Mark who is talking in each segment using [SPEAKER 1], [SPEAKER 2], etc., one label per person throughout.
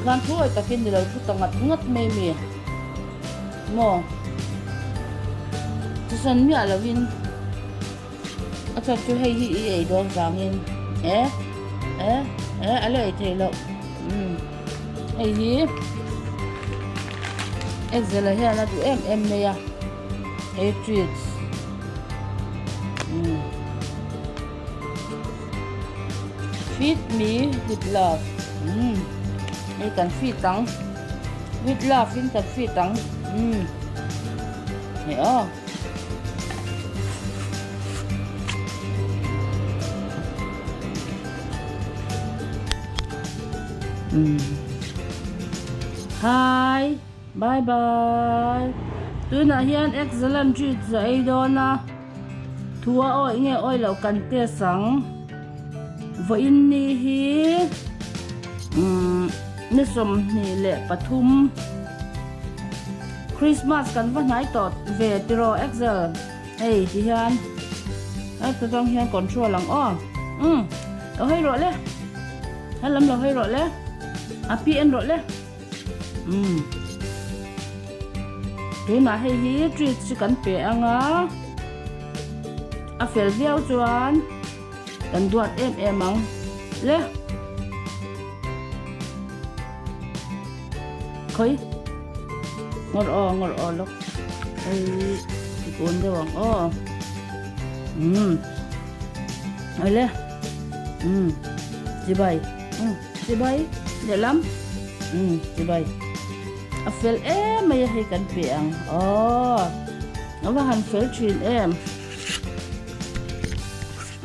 [SPEAKER 1] Tikhan thuai takin nilo thu ta ngat ngat mai mi maw chusan miah lovin a chhan chu hei hi i ei dawn vangin e e e a la ei theih loh umm hei hi Excel ah hian a duh em em mai a hei treats umm feed me with love umm hei kan feed ang with love in kan feed ang umm hei aw. Hi bye bye tunah hian excellent treats a ei dawn a thu a awih nge awih loh kan test ang vawiin ni hi umm ni 23. Christmas kan va hnai tawh ve tiraw Excel hei ti hian heta tang hian control ang aw umm lo hawi rawh le helam lo hawi rawh le a pi en rawh le umm tunah hei hi treats chu kan pe ang a a fel viau chuan kan duat em em ang le. Khawi ngawr aw ngawr aw lawk hei ti kun deuh ang aw umm awle umm chibai umm chibai lehlam umm chibai a fel em mai a hei kan pe ang aw a va han fel thin em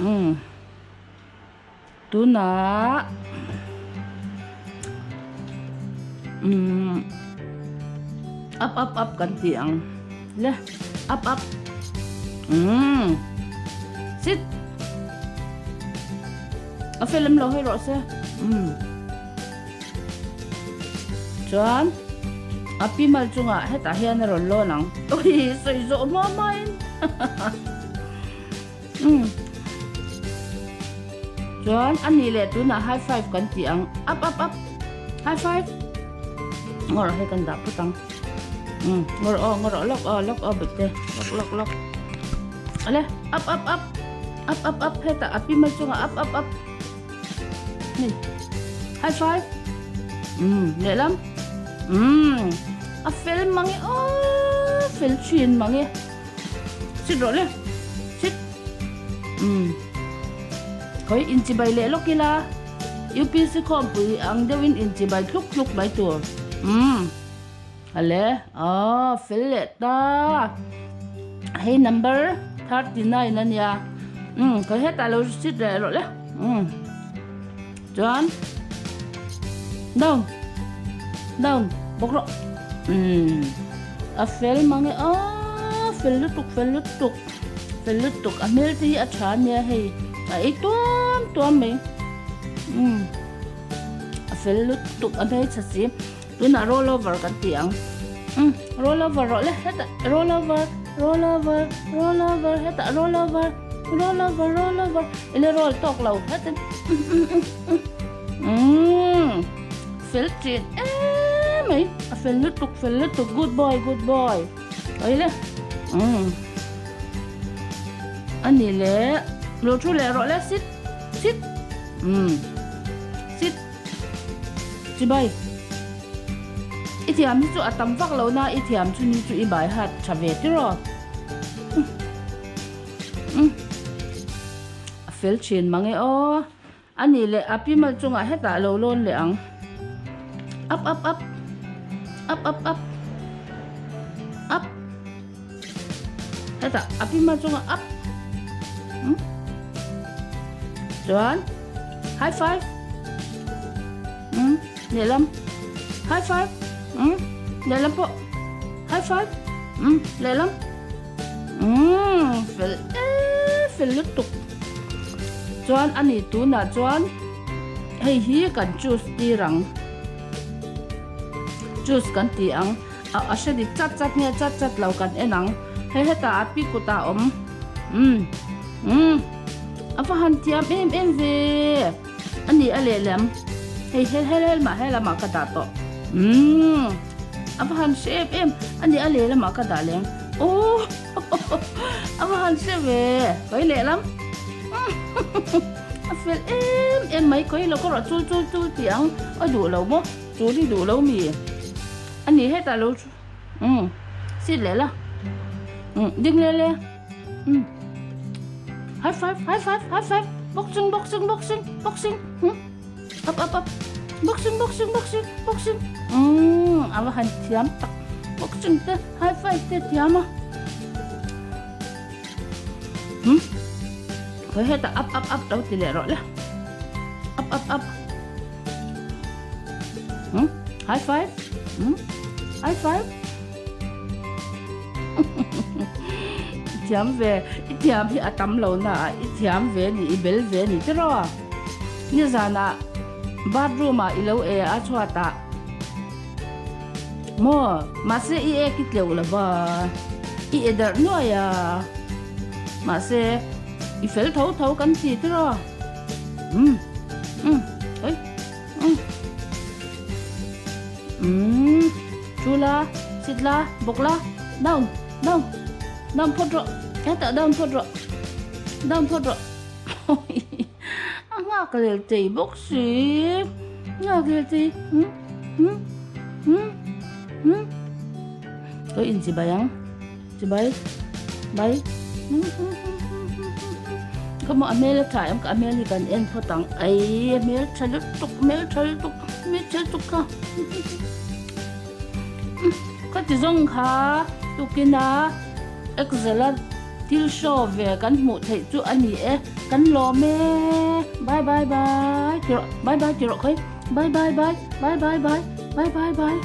[SPEAKER 1] umm. Tunah umm up up up kan ti ang le up up umm sit a fel em lo hei rawh se umm chuan a pi mal chungah hetah hian a rawn lawn ang ui sawi zawh hma hmain Umm. Chuan a nih leh tunah high five kan ti ang. Up up up. High five. Ngawrh hei kan dah phawt ang. Umm ngawrh aw ngawrh aw lawk aw lawk aw bute lawk lawk lawk. Ale up up up. Up up up hetah a pi mai chungah up up up. Hei. High five. Umm lehlam. Umm a fel mang e aw fel thin mang e. Sit rawh le sit umm khawi inchibai leh lawk ila UPC khawmpui ang deuhin inchibai thluk thluk mai tur umm ale aw fel leh ta hei number 39 ania umm khawi hetah lo sit leh rawh le umm chuan down down bawk rawh umm a fel mang e aaa fel lutuk fel lutuk fel lutuk a hmel te hi a tha ania hei a ei tuam tuam mai umm a fel lutuk a hmeltha si tunah roll over kan ti ang umm roll over rawh le hetah roll over roll over roll over hetah roll over roll over roll over ila roll tawk lo heta umm fel thin em mai a fel lutuk fel lutuk good boy good boy awile umm ani le lo thu leh rawh le sit sit umm sit. Chibai, i thiam hi chu a tam vak lo na i thiam chu ni chu i bai hat tha ve tiraw. A fel thin mang e aw. A nih leh a pi mal chungah hetah lo lawn leh ang. Up up up up up up up hetah a pi mal chungah up. Chuan. High five. Lehlam. High five. Lehlam pawh. High five. Lehlam. Fel e fel lutuk. Chuan ani tunah chuan. Hei hi kan choose tir ang. Choose kan ti ang. A a hre dik chat chat nge chat chat lo kan en ang. Hei hetah a pi kutah a awm. Umm umm a va han thiam em em ve. A ni a lehlam. Hei he he lamah he lamah ka dah tawh. Umm a va han hre em em. A ni a lehlamah ka dah leng. Aww a va han hre ve. Kawi lehlam. A fel em em mai kawi lo ka rawh chul chul chul tih ang a duh lo maw chul hi duh lo mi a ni hetah lo thu umm seat leh la umm ding le le umm high five high five high five boxing boxing boxing boxing hmm up up up boxing boxing boxing boxing umm a va han thiam tak boxing te high five te thiam a. Hmm? Khoi hetah up up up lo ti leh rawh le. Up up up. Hmm? High five. Hmm? High five. Thiam ve, i thiam hi a tam lo na a, i thiam ve ni, i bel ve ni tiraw. Nizanah bathroom ah i lo e a chhuatah. Maw, mahse i ek i tleuh lo va, i e darh nuai a, mahse i fel tho tho kan ti tiraw? Umm, umm, oi, umm, umm, thu la, sit la, bawk la, down, down, down phawt rawh, hetah down phawt rawh, down phawt rawh, a nghak lel thei bawk si, nghak lel thei, umm, umm, umm, umm, ka inchibai ang. Chibai bai ka maw a hmel a tha em ka a hmel hi kan en phawt ang ai a hmel tha lutuk hmel tha lutuk hmel tha lutuk kha ka ti zawng kha tukin a Excel a thil show ve kan hmuh theih chu a ni e kan lawm e bye bye bye ti rawh bye bye ti rawh khawi bye bye bye bye bye bye bye bye bye.